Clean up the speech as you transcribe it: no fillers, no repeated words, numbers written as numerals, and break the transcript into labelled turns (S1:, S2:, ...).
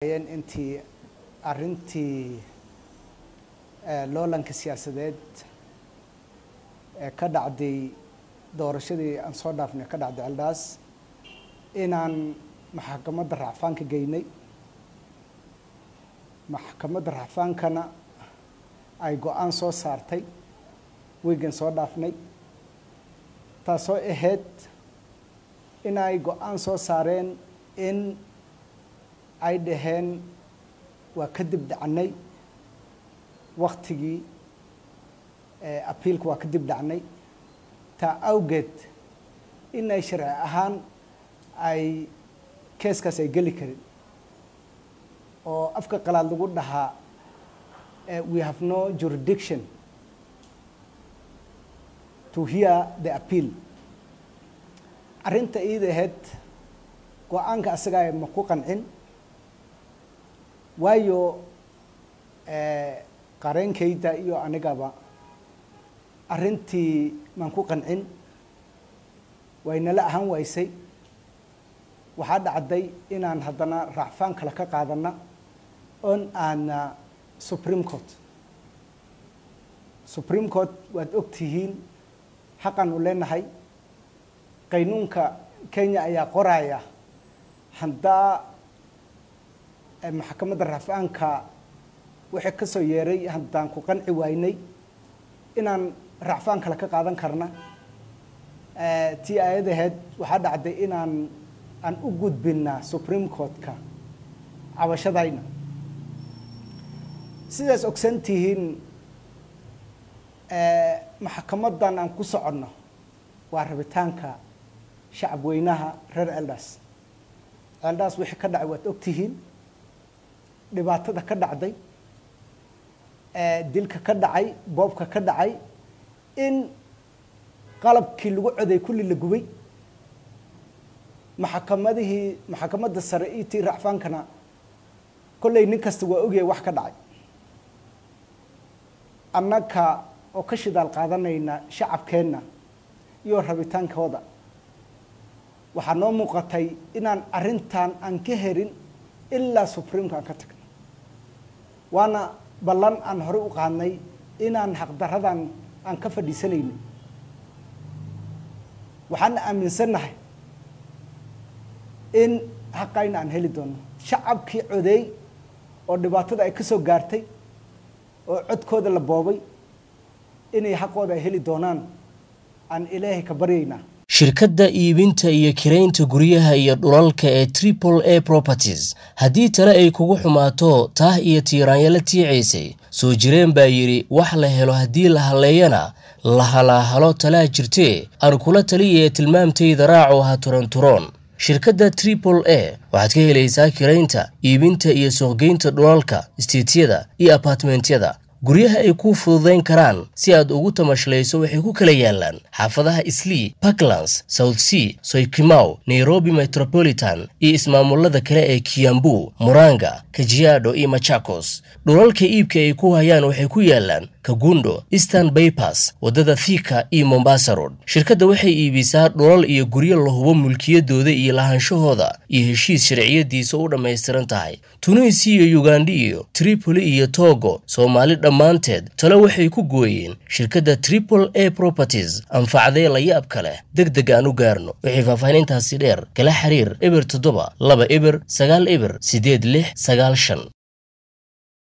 S1: Intii arrintii loolanka siyaasadeed ee ka dhacday doorashadii aan soo dhaafnay ka dhacday Ceeldhaas, inaan maxkamadda racfaanka geynay, maxkamadda racfaankana ay go-aan soo saartay wiigan soo dhaafnay, taasoo ahayd in ay go-aan soo saareen in ay dhaheen waa kadib dhacnay waktigii appealka, waa kadib dhacnay. Taa awgeed inay sharci ahaan ay keeskaas ay geli karin, oo afka qalaad lagu dhahaa "We have no jurisdiction to hear the appeal." Arrinta iida ahayd go-aanka asagaa ma ku qancin, waayo qareenkayda iyo anigaba arrintii maan ku qancin, waynala ahaan waysay. Waxaa dhacday inaan haddana racfaan kale ka qaadana oon aadna Supreme Court. Supreme Court waad og tihiin xaqan u leenahay, qaynuunka Kenya ayaa qoraya haddaa maxkamadda racfaanka wixii ka soo yeeray haddaan ku qanci waynay inaan racfaan kale ka qaadan karna. Tii ayad ahayd waxaa dhacday inaan aan u gudbinaa Supreme Court-ka cabashadayna. Sidaas ogsan tihiin, maxkamaddan aan ku soconno waa rabitaanka shacab weynaha reer Ceeldhaas. Ceeldhaas wixii ka dhacay waad og tihiin, dhibaatada ka dhacday, dilka ka dhacay, boobka ka dhacay, in qalabkii lagu coday kulli la gubay, maxakamadihii, maxkamadda sare iyo tii racfaankana kolley nin kasta waa ogyahay wax ka dhacay. Annaka oo ka shidaal qaadanayna shacabkeenna iyo rabitaankooda, waxaa noo muuqatay inaan arrintan aan ka herin ilaa Supremeka aan ka tagno, waana ballan aan horey u qaadnay inaan xaqdaradan aan ka fadhiisanaynin. Waxaana aaminsannahay in xaqayna aan heli doono. Shacabkii codeey oo dhibaatada ay ka soo gaartay oo codkooda la boobay inay xaqooda ay heli doonaan aan Ilaahay ka baryaynaa.
S2: Shirkadda iibinta iyo kiraynta guryaha iyo dhulalka ee Triple A Properties, haddii tale ay kugu xumaato, taah iyo tiiraanya la tiicaysay, soo jireen baa yidhi wax la helo haddii la halleeyana la halaahalo, talaa jirtee aan kula taliya, tilmaamtayda raaco, ha turanturoon. Shirkadda Triple A waxaad ka helaysaa kiraynta, iibinta iyo suuqgeynta dhulalka, istiityada iyo apartmentyada. Guryaha ay kuu fududayn karaan si aad ugu tamashlayso waxay ku kala yaalaan xaafadaha Islii, Parklands, South C, Syokimau, Nairobi Metropolitan iyo ismaamulada kale ee Kiambu, Muranga, Kajiado iyo Machakos. Dhulalka iibka ay ku hayaan waxay ku yaalaan Kagundo, Eastern Bypass, waddada Thika iyo Mombasa Road. Shirkadda waxay iibisaa dhulal iyo guryo la hubo mulkiyadooda iyo lahaanshahooda iyo heshiis sharciyadiisa u dhammaystiran tahay. Tunisiya iyo Ugandha iyo Tripoli iyo Togo, Soomaali dhammaanteed talo waxay ku gooyeen shirkadda Triple A Properties anfacdee la yaabka leh. Deg deg aan u gaarno. Wixii faahfaahinintaasi dheer kala xiriir 072 090 8695.